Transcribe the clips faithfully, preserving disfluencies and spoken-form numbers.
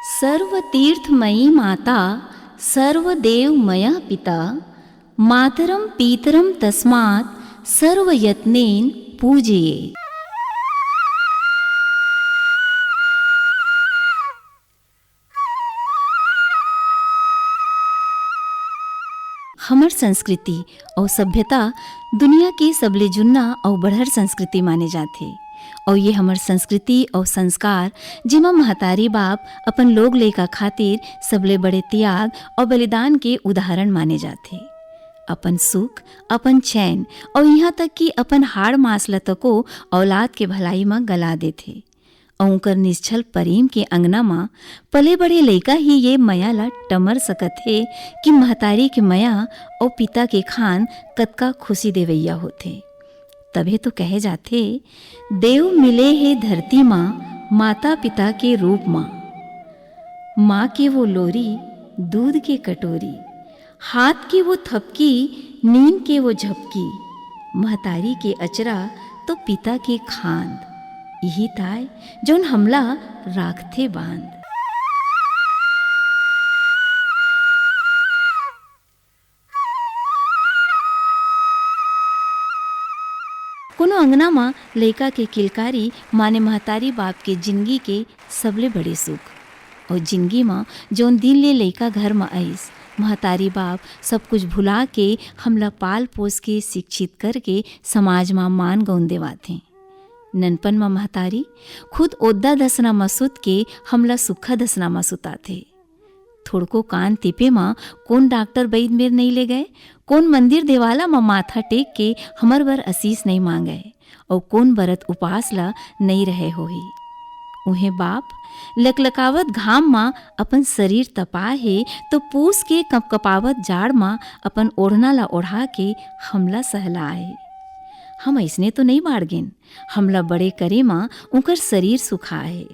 सर्वतीर्थमयी माता, सर्वदेवमयः पिता, मातरं पितरं तस्मात् सर्वयत्नेन पूजये। हमर संस्कृति अउ सभ्यता दुनिया के सबले जुन्ना अउ बड़हर संस्कृति माने जाथे। अउ ये हमर संस्कृति अउ संस्कार, जेमा महतारी बाप अपन लोग लइका खातिर सबले बड़े त्याग अउ बलिदान के उदाहरण माने जाथे। अपन सुख, अपन चैन अउ इहाँ तक कि अपन हाड़ मांस ल तको औलाद के भलाई म गला देथे। अउ उंकर निश्छल परेम के अंगना म पले बड़े लइका ही ये मया ल टमर सकत हे कि महतारी के मया अउ पिता के खान कतका खुशी देवइया होथे। तभे तो कहे जाथे, देव मिले हे धरती म माता पिता के रूप म। माँ के वो लोरी, दूध के कटोरी, हाथ के वो थपकी, नींद के वो झपकी, महतारी के अचरा तो पिता के खांद, इही ताय जौन हमला राखथे बांध। कोनो अंगना म लइका के किलकारी माने महतारी बाप के जिनगी के सबले बड़े सुख। अउ जिनगी म जौन दिन ले लइका घर म आइस, महतारी बाप सब कुछ भुला के हमला पाल पोस के, शिक्षित करके समाज म मान गौन देवाथे। ननपन म महतारी खुद ओद्दा दसना म सुत के हमला सुक्खा दसना म सुताथे। थोड़को कान तिपे म कोन डॉक्टर बईद मेर नइ ले गए, कोन मंदिर देवाला म माथा टेक के हमर बर असीस नइ मांगय, अउ कोन बरत उपास ल नइ रहे होही। उहें बाप लकलकावत घाम म अपन शरीर तपाए हे, तो पूस के कपकपावत जाड़ म अपन ओढ़ना ल ओढ़ा के हमला सहलाए हे। हम अइसने तो नइ बाढ़गेन, हमला बड़े करे म उंकर शरीर सुखाए हे।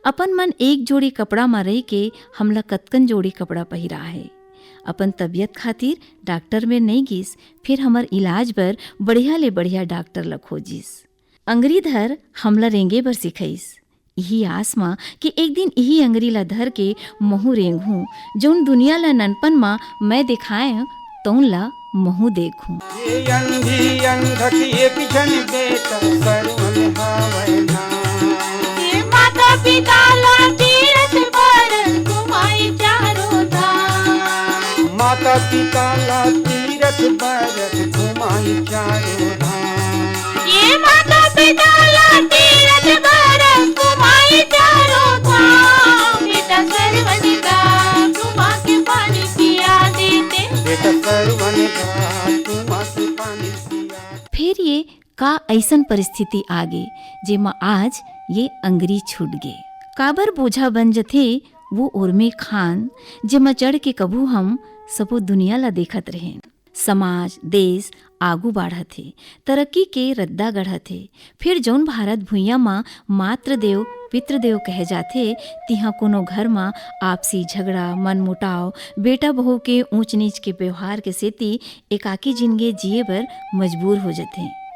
अपन मन एक जोड़ी कपड़ा म रहि के हमला कतकन जोड़ी कपड़ा पहिराए हे। अपन तबियत खातिर डॉक्टर मेर नइ गिस, फेर हमर इलाज बर बढ़िया ले बढ़िया डॉक्टर ल खोजिस। अंगरी धर हमला रेंगे बर सिखइस। इही आस म कि एक दिन इही अंगरी ल धर के महूं रेंगहूं, जउन दुनिया ल ननपन म मैं देखाएंव, तउन ल महूं देखहूं। ये अंधी अंधक एक झन बेटा सरवन हावय ना। ये माता पिता ला तीरथ बर घुमाई चारों धाम। माता पिता ला तीरथ बर घुमाई चारों धाम। ये माता पिता ला तीरथ बर घुमाई चारों धाम। बेटा सरवन का घुमा के पानी पिया देते। बेटा सरवन का घुमा के पानी पिया। फिर ये का अइसन परिस्थिति आगे, जेमा आज ये अंगरी छूट गे? काबर बोझा बन जथे वो उर्मी खान, जेमा चढ़ के कभू हम सबो दुनिया ला देखत रहेन। समाज, देश आगू बाढ़त हे, तरक्की के रद्दा गढ़त हे। फिर जउन भारत भुइयां म मातृदेव, पितृदेव कहे जाथे, तिहां कोनो घर म आपसी झगड़ा, मनमुटाव, बेटा बहू के ऊंच नीच के व्यवहार के सेती एकाकी जिनगी जिए बर मजबूर हो जथे।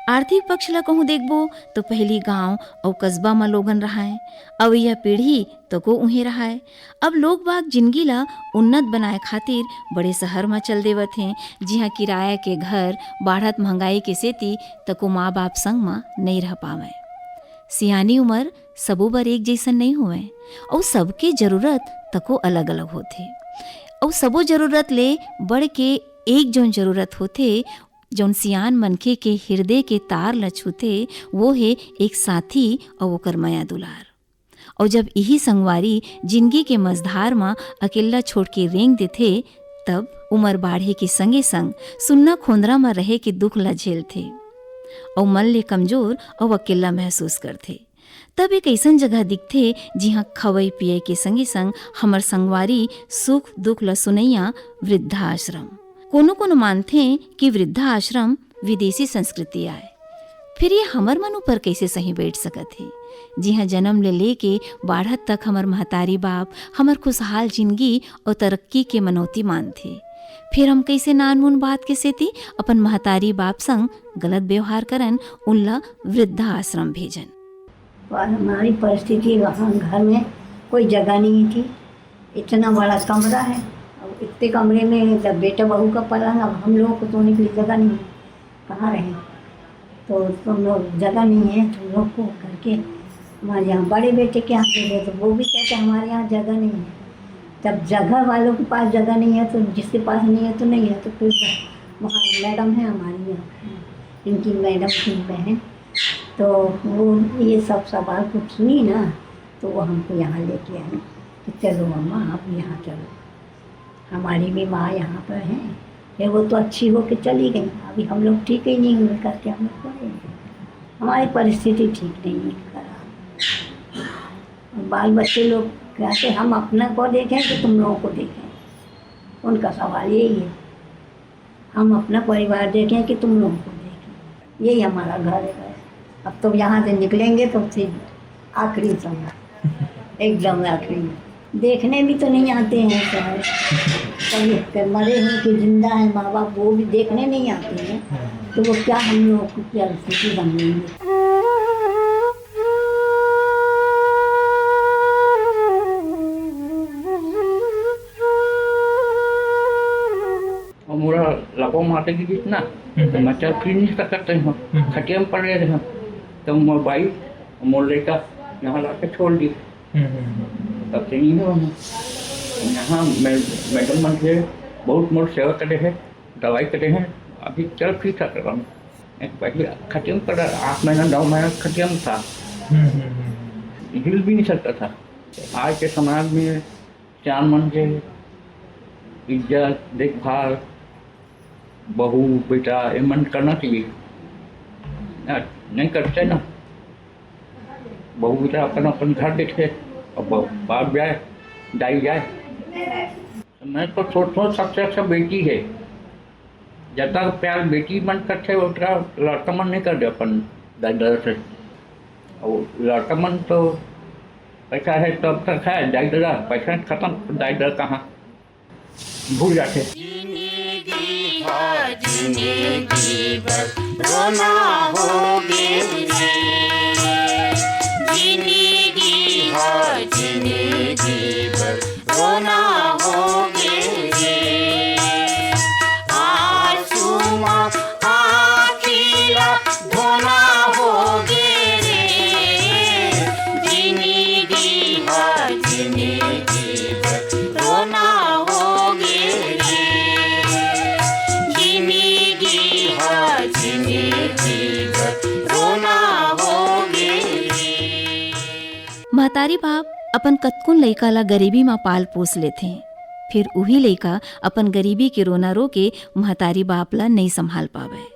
आर्थिक पक्ष ल कहूं देखबो, तो पहिली गांव अउ कस्बा म लोगन रहाय, अवइया पीढ़ी तको उहें रहाय। अब लोग बाग जिनगी ल उन्नत बनाए खातिर बड़े शहर म चल देवत हें, जिहां किराया के घर, बाढ़त महंगाई के सेती तको मां बाप संग म नइ रह पावय। सियानी उमर सबो बर एक जइसन नइ होवय, अउ सबके जरूरत तको अलग-अलग होथे। अउ सबो जरूरत ले बढ़ के एक जउन जरूरत होथे, जउन सियान मनखे के हिरदे के तार ल छूथे, वो हे एक साथी अउ ओकर मया दुलार। अउ जब इही संगवारी जिनगी के मझधार म अकेल्ला छोड़ के रेंग देथे, तब उमर बाढ़े के संगे-संग सुन्ना खोंदरा म रहे के दुख ल झेलथे अउ मन ले कमजोर अउ अकेल्ला महसूस करथे। तब एक अइसन जगह दिखथे, जिहां खवई पियई के संगे-संग हमर संगवारी सुख दुख ल सुनइया वृद्धाश्रम। कोनो-कोनो मानथें कि वृद्धाश्रम विदेशी संस्कृति आय। फिर ये हमर मन ऊपर कइसे सही बइठ सकत हे, जिहां जनम ले लेके बाढ़त तक हमर महतारी बाप हमर खुशहाल जिनगी अउ तरक्की के मनौती मानथे? फिर हम कइसे नानमुन बात के सेती अपन महतारी बाप संग गलत व्यवहार करन, उनला वृद्धाश्रम भेजन? पर हमारी परिस्थिति वहाँ घर में कोई जगह नहीं थी, इतना बड़ा कमरा है। अब इतने कमरे में जब बेटा बहू का पलंग, अब हम लोगों को सोने के लिए जगह नहीं है, कहाँ रहे? तो तुम लोग, जगह नहीं है तुम लोग को करके हमारे यहाँ बड़े बेटे के यहाँ दे दे, तो वो भी कहते हमारे यहाँ जगह नहीं है। जब जगह वालों के पास जगह नहीं है तो जिसके पास नहीं है तो नहीं है। तो फिर वहाँ मैडम है हमारी यहाँ, इनकी मैडम की बहन, तो वो ये सब सवाल कुछ सुनी ना, तो वो हमको यहाँ लेके आई कि चलो अम्मा, आप यहाँ चलो, हमारी भी माँ यहाँ पर हैं। फिर वो तो अच्छी होके चली गई, अभी हम लोग ठीक ही नहीं हुए करके हम लोग पड़े हैं। हमारी परिस्थिति ठीक नहीं है, खराब। बाल बच्चे लोग कहते हम अपना को देखें कि तुम लोगों को देखें, उनका सवाल यही है। हम अपना परिवार देखें कि तुम लोगों को देखें, यही हमारा घर है। अब तो यहाँ से निकलेंगे तो फिर आखिरी समय, एकदम आखिरी। देखने भी तो नहीं आते हैं सर, कभी के मरे हैं कि जिंदा है माँ बाप, वो भी देखने नहीं आते हैं। तो वो क्या हम लोग को क्या स्थिति बन रही है? मोला लपो माते गिरिस ना, तो मैं चल फिर नहीं सकत रहे हूँ। खटिया में पड़े रहे हूँ। तो मोर बाई, मोर लड़का यहाँ ला के छोड़ दी। तब से नहीं हुआ हूँ। यहाँ मैं, मैडम मन से बहुत मोर सेवा करे है, दवाई करे हैं, अभी चल फिर सकत रहा हूँ। पहले खटिया में पड़ा, आठ महीना, नौ महीना खटिया में था। हिल भी नहीं सकता था। आज के समाज में चार मन के इज्जत, देखभाल, बहू, बेटा, ये मन करना चाहिए। नहीं करते ना, बहू बेटा अपन अपन घर देखते, अब बाप जाए, दाई जाए। मैं तो सोचता हूँ, सबसे अच्छा बेटी है। जतका प्यार बेटी मन करथे, ओतका लड़का मन नहीं करथे अपन दाई ददा से। और लड़का मन तो पैसा है तब तक है, दाई ददा, पैसा खत्म, दाई ददा कहाँ, भूल जाते। जिंदगी हा जिंदगी भर रोना होगे रे, जिंदगी हा जिंदगी भर रोना होगे रे। आंसू मा आँखी ला धोना होगे रे। जिंदगी हा जिंदगी भर रोना होगे रे। जिंदगी हा जिंदगी भर रोना होगे रे। महतारी बाप अपन कतकोन लइका ला गरीबी म पाल पोस लेथे, फिर उही लइका अपन गरीबी के रोना रो के महतारी बाप ला नइ संभाल पावय।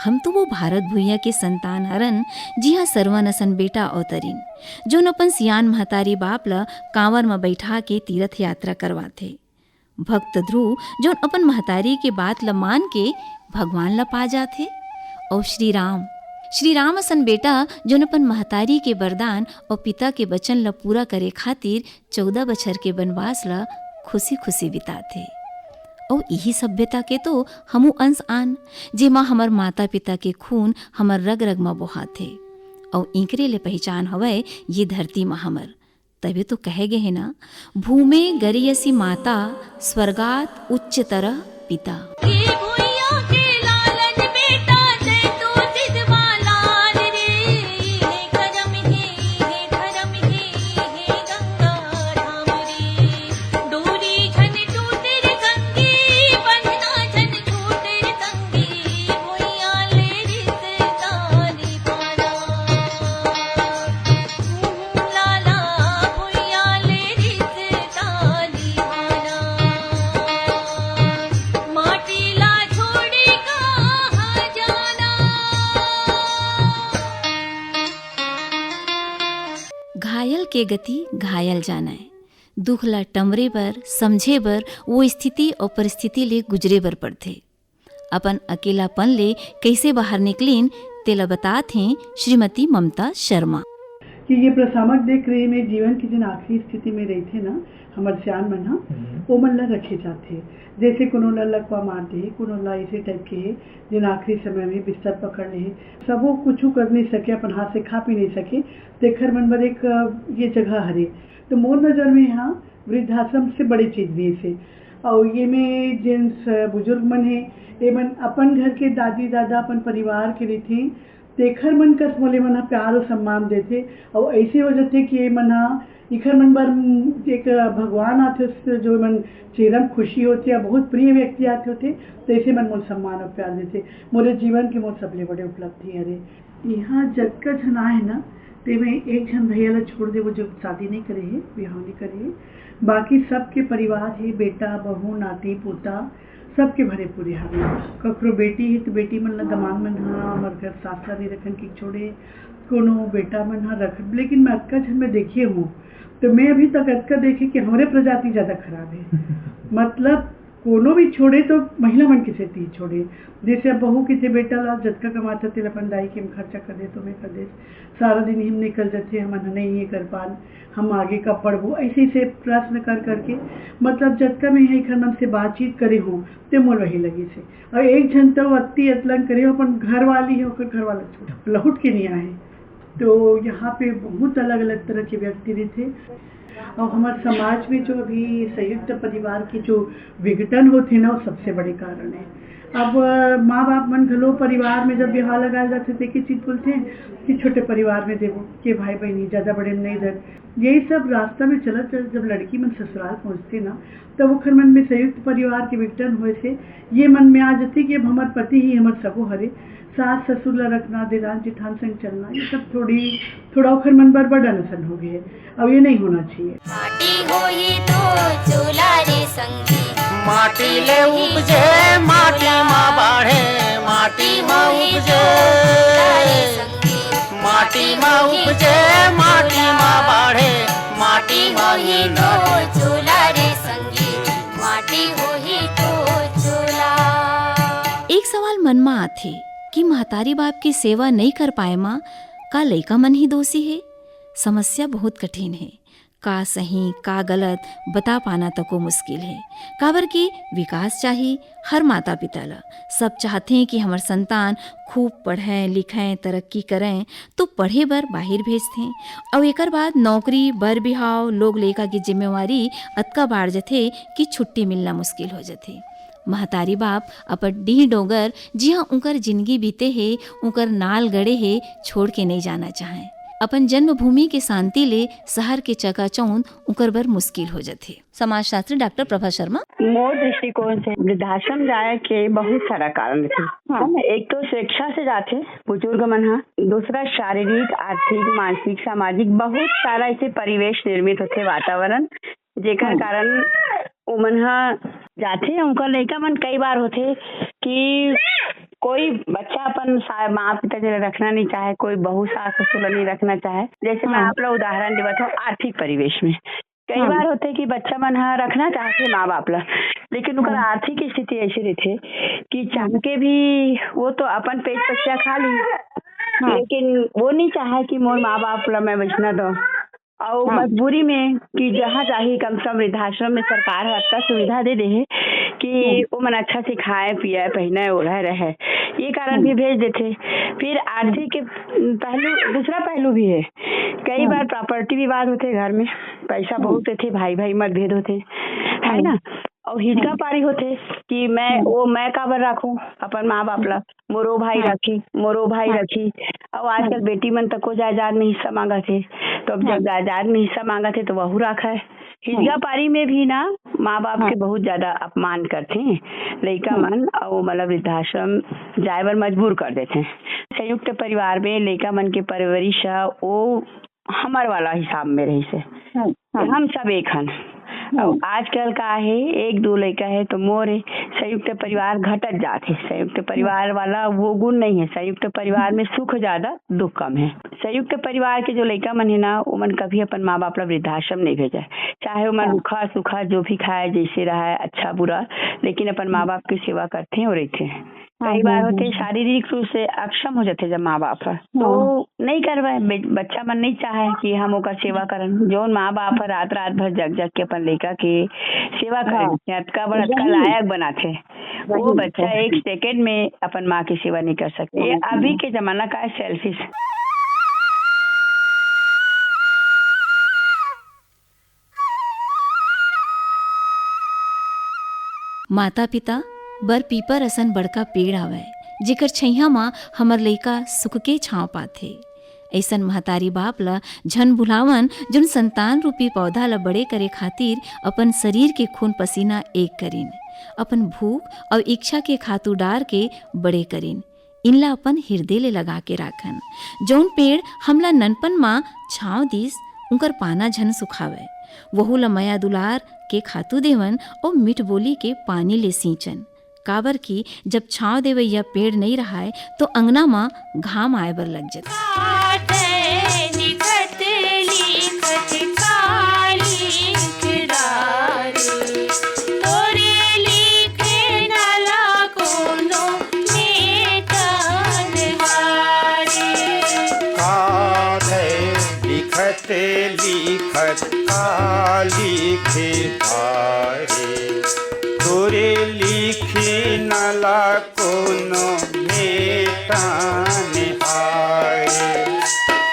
हम तो वो भारत भुइयां के संतान हरन, जिहां सरवन असन बेटा अवतरिन, जोन अपन सियान महतारी बाप ला कांवर म बइठा के तीरथ यात्रा करवाथे। भक्त ध्रुव जोन अपन महतारी के बात ल मान के भगवान ल पा जाथे। अउ श्री राम, श्री राम असन बेटा जोन अपन महतारी के वरदान अउ पिता के वचन ल पूरा करे खातिर चौदह बछर के बनवास ल खुशी खुशी बिताथे। अउ इही सभ्यता के तो हमू अंश आन, जेमा हमर माता पिता के खून हमर रग रग म बोहाथे। अउ इंकरे ले पहिचान हवय ये धरती म हमर। तभे तो कहे गे हे ना, भूमे गरीयसी माता, स्वर्गात उच्चतरः पिता। घायल के गति घायल जानय। दुख ला टमरे बर, समझे बर, वो स्थिति अउ परिस्थिति ले गुजरे बर पड़थे। अपन अकेलापन ले कइसे बाहर निकलिन, तेला बतात हें श्रीमती ममता शर्मा। कि ये प्रशामक देख रहे, मैं जीवन की जिन आखिरी स्थिति में रहिथे ना, हमर सियान मन ह, हम्म। ओमन ला रखे जाथे। जैसे कोनो ला लकवा मार दे, कोनो ला ऐसे टाइप के हे, जिन आखिरी समय में बिस्तर पकड़ ले हे, सबो कुछू कर नहीं सके, अपन हाथ से खा पी नहीं सके, तेखर मन बर एक, अ, ये जगह हरे। तो मोर नजर में यहाँ वृद्धाश्रम से बड़े चीज भी से। और ये में जेन स-, बुजुर्ग मन हे, ये मन अपन घर के दादी दादा, अपन परिवार के रहिथे, तेखर मन कस मोले मन ह प्यार अउ सम्मान देथे। अउ ऐसे हो जाथे कि ये मन ह, इखर मन बर एक भगवान आथे, जो मन चेहरा में खुशी होथे या बहुत प्रिय व्यक्ति आथे होथे, तो ऐसे मन मोल सम्मान अउ प्यार देथे। मोरे जीवन के मोर सबले बड़े उपलब्धि हरे। यहाँ जतका झन आए ना, तेमे एक झन भैया ला छोड़ देबो, जो शादी नहीं करे हे, बिहाव नहीं करे हे। बाकी सबके परिवार हे, बेटा, बहू, नाती, पोता, सबके भरे पूरे हवे। ककरो बेटी हे, तो बेटी मन ला दमाद मन ह, हमर घर सास ला नहीं रखन कि छोड़े, कोनो बेटा मन ह रख, लेकिन मैं अतका झन में देखे हूँ, तो मैं अभी तक अतका देखे कि हमरे प्रजाति ज्यादा खराब है। मतलब, कोनो भी छोड़े तो महिला मन के सेती ही छोड़े। जैसे अब बहू के जे बेटा ला जतका कमाथे, तेला अपन दाई के खर्चा कर दे, तो मैं कर दे, सारा दिन ही निकल जाथे, हमन ह नहीं ये कर पान, हम आगे कब बढ़बो, ऐसे ऐसे प्रश्न कर करके, मतलब, जतका मैं इखर मन से बातचीत करे हूँ, ते मोर वही लगी से। और एक झन तो अति अतलंग करे, अपन घर वाली है, ओकर घर वाला छोड़, लहुट के नहीं आए। तो यहाँ पे बहुत अलग-अलग तरह के व्यक्ति रहिथे। और हमारे समाज में जो अभी संयुक्त परिवार के जो विघटन होथे ना, वो सबसे बड़े कारण है। अब, अ, माँ बाप मन घलो परिवार में जब बिहाव लगाए जाथे, तो एक ही चीज बोलथे कि छोटे परिवार में देबो, के भाई बहनी ज्यादा बड़े में नहीं दे। यही सब रास्ता में चलत चलत जब लड़की मन ससुराल पहुँचथे ना, तब ओखर मन में संयुक्त परिवार के विघटन होए से ये मन में आ जाथे कि अब हमर पति ही हमर सबो हरे, सास ससुर ला रखना, देरान जेठान संग चलना, ये सब थोड़ी, थोड़ा ओखर मन बर बर्डन असन हो गए है। अब ये नहीं होना चाहिए। माटी होही तो चोला रे संगी। माटी ले उपजे, माटी मा बाढ़े, माटी मा उपजे। माटी मा उपजे, माटी मा बाढ़े, माटी होही तो चोला रे संगी। माटी होही तो चोला। एक सवाल मन म आथे कि महतारी बाप के सेवा नइ कर पाए म का लइका मन ही दोषी हे? समस्या बहुत कठिन हे। का सही, का गलत, बता पाना तको मुश्किल हे। काबर कि विकास चाही हर माता-पिता ल। सब चाहथे कि हमर संतान खूब पढ़ें, लिखें, तरक्की करें, तो पढ़े बर बाहिर भेजथें। अउ एकर बाद नौकरी, बर बिहाव, लोग लइका के जिम्मेवारी अतका बाढ़ जथे कि छुट्टी मिलना मुश्किल हो जथे। महतारी बाप अपन डीह डोंगर, जिहां उंकर जिनगी बीते हे, उंकर नाल गड़े हे, छोड़ के नइ जाना चाहें। अपन जन्मभूमि के शांति ले शहर के चकाचौंध उंकर बर मुश्किल हो जथे। समाजशास्त्री डॉक्टर प्रभा शर्मा। मोर दृष्टिकोण से वृद्धाश्रम जाए के बहुत सारा कारण रहिथे। हाँ। है ना? एक तो स्वेच्छा से जाथे बुजुर्ग मन ह, दूसरा शारीरिक, आर्थिक, मानसिक, सामाजिक बहुत सारा ऐसे परिवेश निर्मित होथे, वातावरण, जेकर हाँ। कारण ओमन ह जाथे। उनकर लइका मन कई बार होथे कि कोई बच्चा अपन सा-, माँ पिता के रखना नहीं चाहे, कोई बहू सास ससुर ला नहीं रखना चाहे। जैसे मैं हाँ। आप ला उदाहरण देवत हूँ आर्थिक परिवेश में, कई हाँ। बार होथे कि बच्चा मन ह रखना चाहथे माँ बाप ला, लेकिन ओकर हाँ। आर्थिक स्थिति ऐसी रहिथे कि चाह के भी वो तो अपन पेट पसिया खा ली, हाँ। लेकिन वो नहीं चाहे कि मोर माँ बाप ला मैं वैसना दो। अउ हाँ। मजबूरी में कि जहाँ जाही, कम से कम वृद्धाश्रम में सरकार ह अतका सुविधा दे दे हे कि हाँ। वो मन अच्छा से खाए, पिए, पहिने, ओढ़े, रहे, ये कारण हाँ। भी भेज देथे। फिर आर्थिक पहलू, दूसरा पहलू भी है, कई हाँ। बार प्रॉपर्टी विवाद होथे घर में, पैसा हाँ। बहुत होथे, भाई भाई मतभेद होथे, है हाँ। ना? अउ हिचका हाँ। पारी होथे कि मैं, हाँ। वो मैं काबर राखूं अपन माँ बाप ला, मोरो भाई हाँ। राखी, मोरो भाई हाँ। राखी। अउ आजकल हाँ। बेटी मन तको जायदाद में हिस्सा मांगत हे, तो अब जब हाँ। जायदाद में हिस्सा मांगत हे, तो वहू राखय। हिचका हाँ। पारी में भी ना, माँ बाप हाँ। के बहुत ज्यादा अपमान करथे लइका हाँ। मन, अउ मतलब वृद्धाश्रम जाए बर मजबूर कर देथे। संयुक्त परिवार में लइका मन के परवरिश ह, वो हमर वाला हिसाब में रहिस हे। हाँ, कि हाँ। हम सब एक हन। हाँ। अउ आजकल का हे, एक दो लइका हे तो मोर हे, संयुक्त परिवार घटत जात हे। संयुक्त परिवार वाला वो गुण नहीं है। संयुक्त परिवार में सुख ज्यादा, दुख कम है। संयुक्त परिवार के जो लइका मन हे ना, ओमन कभी अपन माँ बाप ला वृद्धाश्रम नहीं भेजे, चाहे ओमन हाँ। रूखा सूखा जो भी खाए, जैसे रहे, अच्छा बुरा, लेकिन अपन माँ हाँ। बाप की सेवा करथे और रहिथे। हाँ, कई बार हाँ, होथे, हाँ। शारीरिक रूप से अक्षम हो जाथे जब माँ बाप ह, तो हाँ। नहीं करवाए, बे-, बच्चा मन नहीं चाहे कि हम ओकर सेवा करन। जौन माँ बाप ह रात रात भर जग जग के अपन लइका के सेवा करन, हाँ। अतका बड़, अतका वही। लायक बनाथे, वही, वो बच्चा वही। एक सेकंड में अपन माँ की सेवा नहीं कर सकते। ये हाँ, अभी हाँ। के जमाना का है, सेल्फिश। माता-पिता बर पीपर असन बड़का पेड़ आवय, जेकर छइहां म हमर लइका सुख के छांव पाथे। अइसन महतारी बाप ल झन भुलावन, जोन संतान रूपी पौधा ल बड़े करे खातिर अपन शरीर के खून पसीना एक करिन, अपन भूख अउ इच्छा के खातू डार के बड़े करिन। इनला अपन हिरदे ले लगा के राखन। जउन पेड़ हमला ननपन म छांव दिस, उंकर पाना झन सुखावय। वहू ल मया दुलार के खातू देवन अउ मीठ बोली के पानी ले सींचन। काबर कि जब छांव देवइया पेड़ नइ रहाय, तो अंगना म घाम आय बर लग जथे। काटे निखत लिखत काली डारे, तोरे लिखे न ला कोनो मेटन हारे। काढ़े लिखत लिखत काली खेतारे, तोरे लिखे न ला कोनो मेटन हारे।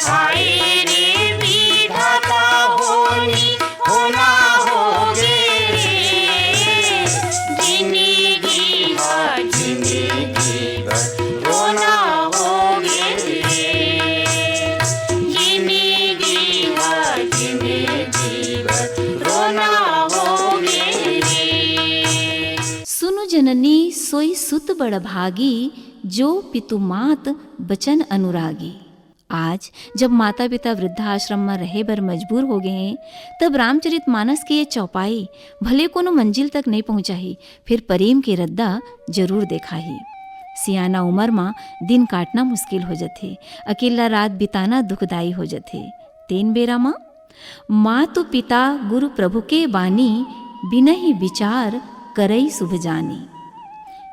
हाय रे विधाता, होनी होना होगे रे, जिंदगी हा जिंदगी भर रोना होगे रे, जिंदगी हा जिंदगी भर रोना होगे रे। सुनु जननी सोई सुत बड़ भागी, जो पितु मात बचन अनुरागी। आज जब माता-पिता वृद्धाश्रम म रहे बर मजबूर हो गए हैं, तब रामचरित मानस के ये चौपाई भले कोनो मंजिल तक नहीं पहुंचाही, फिर प्रेम के रद्दा जरूर देखाही। सियाना उमर म दिन काटना मुश्किल हो जथे, अकेला रात बिताना दुखदाई हो जथे। तेन बेरा म मातु पिता गुरु प्रभु के बानी, बिनहि विचार करई शुभ जानी।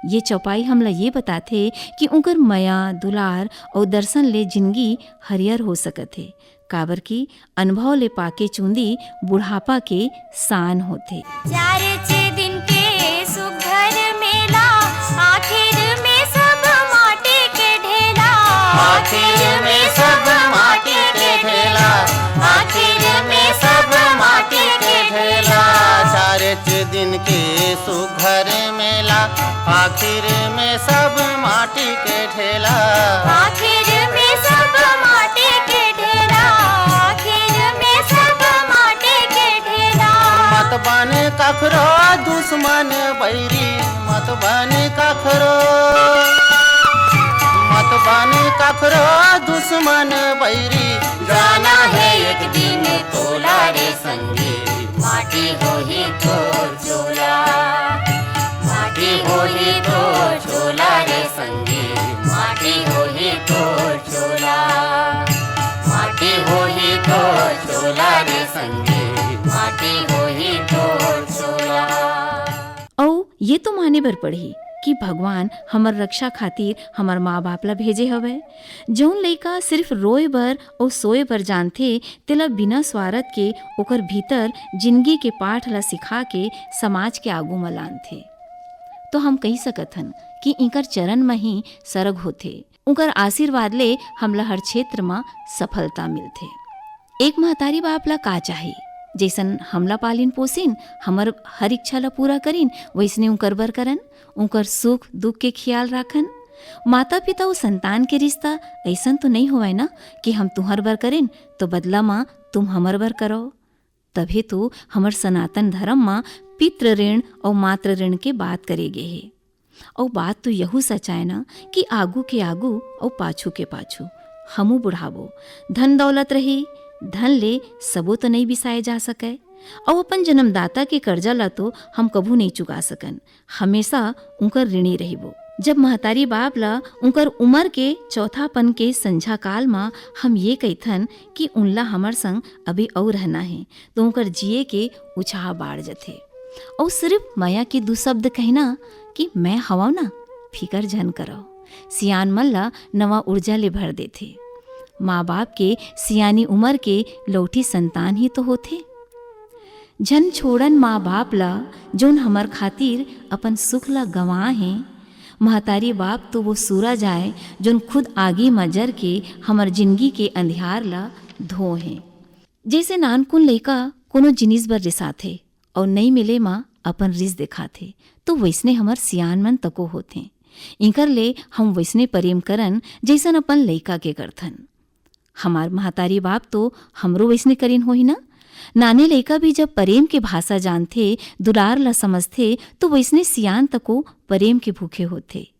ये चौपाई हमला ये बताथे कि उंकर मया, दुलार अउ दर्शन ले जिनगी हरियर हो सकत हे, काबर कि अनुभव ले पाके चूंदी बुढ़ापा के शान होथे। चार छे दिन के सुघर मेला, आखिर में सब माटी के ढेला। आखिर में सब माटी के ढेला, आखिर में सब माटी के ढेला। चार छे दिन के सुघर मेला, आखिर में सब माटी के ढेला। आखिर में सब माटी के ढेला, आखिर में सब माटी के ढेला। मत बने कखरो दुश्मन बैरी, मत बने कखरो, मत बने कखरो दुश्मन बैरी। जाना हे एक दिन तोला रे संगी, माटी होही तोर चोला, माटी होही तोर चोला रे संगी, माटी होही तोर चोला, माटी होही तोर चोला रे संगी, माटी होही तोर चोला। अउ ये तो माने बर पड़ही कि भगवान हमर रक्षा खातिर हमर माँ बाप ला भेजे हवय। जउन लइका सिर्फ रोए बर अउ सोए बर जानथे, तेला बिना स्वारथ के ओकर भीतर जिनगी के पाठ ला सिखा के समाज के आगू म लानथे। तो हम कहि सकत हन कि इंकर चरण म ही सरग होथे। उंकर आशीर्वाद ले हमला हर क्षेत्र म सफलता मिलथे। एक महतारी बाप ला का चाही? जइसन हमला पालिन पोसिन, हमर हर इच्छा ला पूरा करिन, वइसने उंकर बर करन, उंकर सुख दुख के खियाल राखन। माता पिता अउ संतान के रिश्ता अइसन तो नइ होवय ना कि हम तुंहर बर करेन तो बदला म तुम हमर बर करव। तभे तो हमर सनातन धरम म पितृ ऋण अउ मातृ ऋण के बात करे गे हे। अउ बात तो यहू सच आय न कि आगू के आगू अउ पाछू के पाछू हमू बुढ़ाबो। धन दौलत रही, धन ले सबो तो नइ बिसाए जा सकय। अउ अपन जन्मदाता के करजा ला तो हम कभू नइ चुका सकन। हमेशा उंकर ऋणी रहिबो। जब महतारी बाप ला उंकर उमर के चौथापन के संझा काल म हम ये कहिथन कि उनला हमर संग अभी अउ रहना हे, तो उंकर जिए के उछाह बाढ़ जथे। अउ सिर्फ मया के दू शब्द कहना कि मैं हवं ना, फिकर झन करव। सियान मन ल नवा ऊर्जा ले भर देथे। माँ बाप के सियानी उमर के लौठी संतान ही तो होथे। झन छोड़न माँ बाप ल, जोन हमर खातिर अपन सुख ल गंवाए हें। महतारी बाप तो वो सूरज आय, जोन खुद आगी म जर के हमर जिनगी के अंधियार ल धोए हें। जइसे नानकुन लइका कोनो जिनिस बर रिसाथे अउ नइ मिले म अपन रिस देखाथे, तो वइसने हमर सियान मन तको होथें। इंकर ले हम वइसने परेम करन, जइसन अपन लइका के करथन। हमार महतारी बाप तो हमरो वइसने करिन होही न? नाने लइका भी जब परेम के भाषा जानथे, दुलार ल समझथे, तो वइसने सियान तको परेम के भूखे होथे।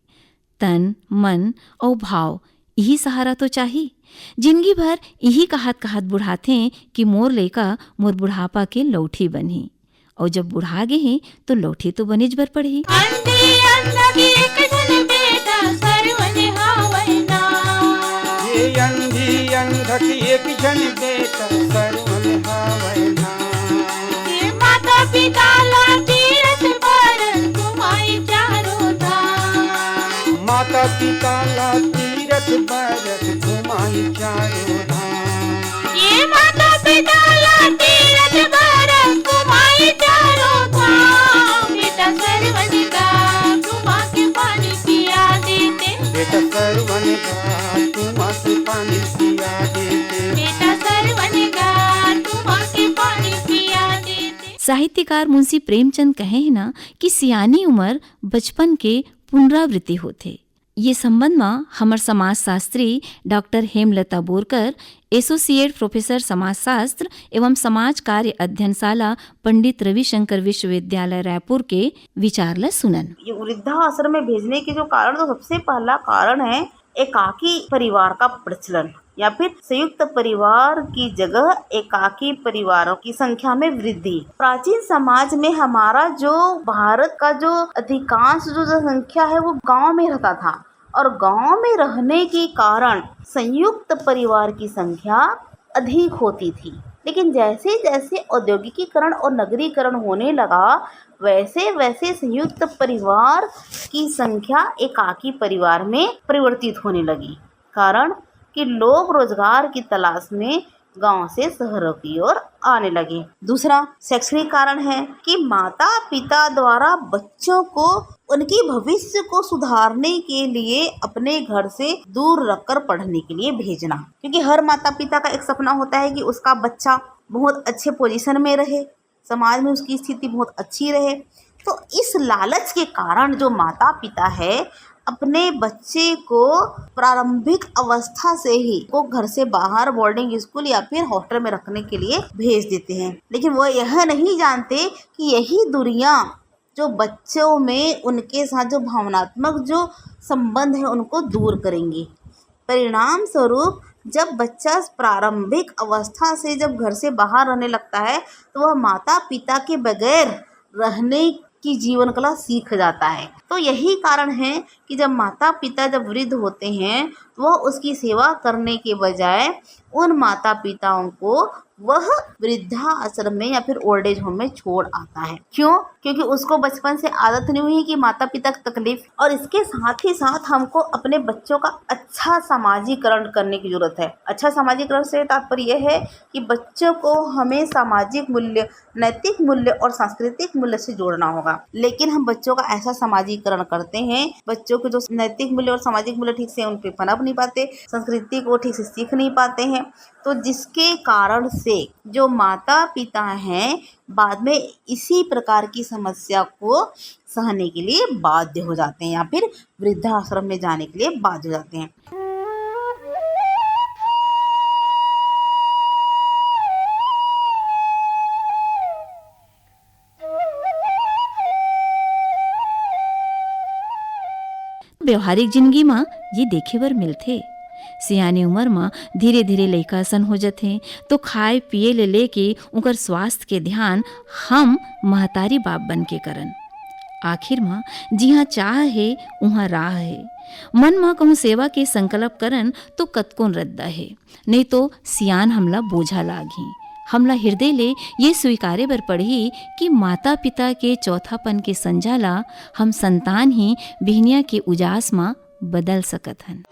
तन, मन अउ भाव, इही सहारा तो चाही। जिनगी भर इही कहत-कहत बुढ़ाथें कि मोर लइका मोर बुढ़ापा के लौठी बनही। अउ जब बुढ़ा गे हे, तो लौठी तो बनेच बर पड़ही। अंधी अंधा की एक झन बेटा सरवन हावय ना। ये अंधी अंधा की एक झन बेटा सरवन हावय ना। ये माता पिता ला तीरथ बर घुमाई चारों धाम। माता पिता ला तीरथ बर घुमाई चारों धाम। ये माता पिता ला तीरथ बर घुमाई चारों धाम। बेटा सरवन का घुमा के पानी पिया देते। बेटा सरवन का घुमा के पानी पिया देते। बेटा सरवन का घुमा के पानी पिया देते। साहित्यकार मुंशी प्रेमचंद कहे हे ना कि सियानी उमर बचपन के पुनरावृत्ति होथे। ये संबंध म हमर समाजशास्त्री doctor Hemlata Borkar, associate professor समाजशास्त्र एवं समाज कार्य अध्ययनशाला, पंडित रविशंकर विश्वविद्यालय रायपुर के विचार ल सुनन। ये वृद्धाश्रम में भेजने के जो कारण, तो सबसे पहला कारण है एकाकी परिवार का प्रचलन या फिर संयुक्त परिवार की जगह एकाकी परिवारों की संख्या में वृद्धि। प्राचीन समाज में हमारा जो भारत का जो अधिकांश जो जनसंख्या है वो गांव में रहता था और गांव में रहने के कारण संयुक्त परिवार की संख्या अधिक होती थी। लेकिन जैसे जैसे औद्योगिकीकरण और नगरीकरण होने लगा, वैसे वैसे संयुक्त परिवार की संख्या एकाकी परिवार में परिवर्तित होने लगी। कारण कि लोग रोजगार की तलाश में गांव से शहरों की ओर आने लगे। दूसरा शैक्षणिक कारण है कि माता पिता द्वारा बच्चों को उनके भविष्य को सुधारने के लिए अपने घर से दूर रखकर पढ़ने के लिए भेजना, क्योंकि हर माता पिता का एक सपना होता है कि उसका बच्चा बहुत अच्छे पोजीशन में रहे, समाज में उसकी स्थिति बहुत अच्छी रहे। तो इस लालच के कारण जो माता पिता है, अपने बच्चे को प्रारंभिक अवस्था से ही को घर से बाहर बोर्डिंग स्कूल या फिर हॉस्टल में रखने के लिए भेज देते हैं, लेकिन वो यह नहीं जानते कि यही दूरियां जो बच्चों में उनके साथ जो भावनात्मक जो संबंध है उनको दूर करेंगी। परिणाम स्वरूप जब बच्चा प्रारंभिक अवस्था से जब घर से बाहर रहने लगता है, तो वह माता पिता के बगैर रहने की जीवन कला सीख जाता है। तो यही कारण है कि जब माता पिता जब वृद्ध होते हैं, तो वह उसकी सेवा करने के बजाय उन माता पिताओं को वह वृद्धाश्रम में या फिर ओल्ड एज होम में छोड़ आता है। क्यों? क्योंकि उसको बचपन से आदत नहीं हुई है कि माता पिता की तकलीफ। और इसके साथ ही साथ हमको अपने बच्चों का अच्छा सामाजिकरण करने की जरूरत है। अच्छा सामाजिकरण से तात्पर्य यह है कि बच्चों को हमें सामाजिक मूल्य, नैतिक मूल्य और सांस्कृतिक मूल्य से जोड़ना होगा। लेकिन हम बच्चों का ऐसा सामाजिकरण करते हैं, बच्चों के जो नैतिक मूल्य और सामाजिक मूल्य ठीक से उन पे पनप नहीं पाते, संस्कृति को ठीक से सीख नहीं पाते हैं, तो जिसके कारण से जो माता पिता हैं, बाद में इसी प्रकार की समस्या को सहने के लिए बाध्य हो जाते हैं या फिर वृद्धाश्रम में जाने के लिए बाध्य हो जाते हैं। व्यवहारिक जिंदगी म ये देखे बर मिलथे। सियानी उमर म धीरे-धीरे लइका असन हो जथे, तो खाए-पिए ले लेके उंकर स्वास्थ्य के ध्यान हम महतारी बाप बन के करन। आखिर म जिहां चाह हे, उहां राह हे। मन म कहूं सेवा के संकल्प करन, तो कतकोन रद्दा हे। नइ तो सियान हमला बोझा लागही। हमला हिरदे ले ये स्वीकारे बर पड़ही कि माता-पिता के चौथापन के संझा ला हम संतान ही बिहनिया के उजास म बदल सकत हन।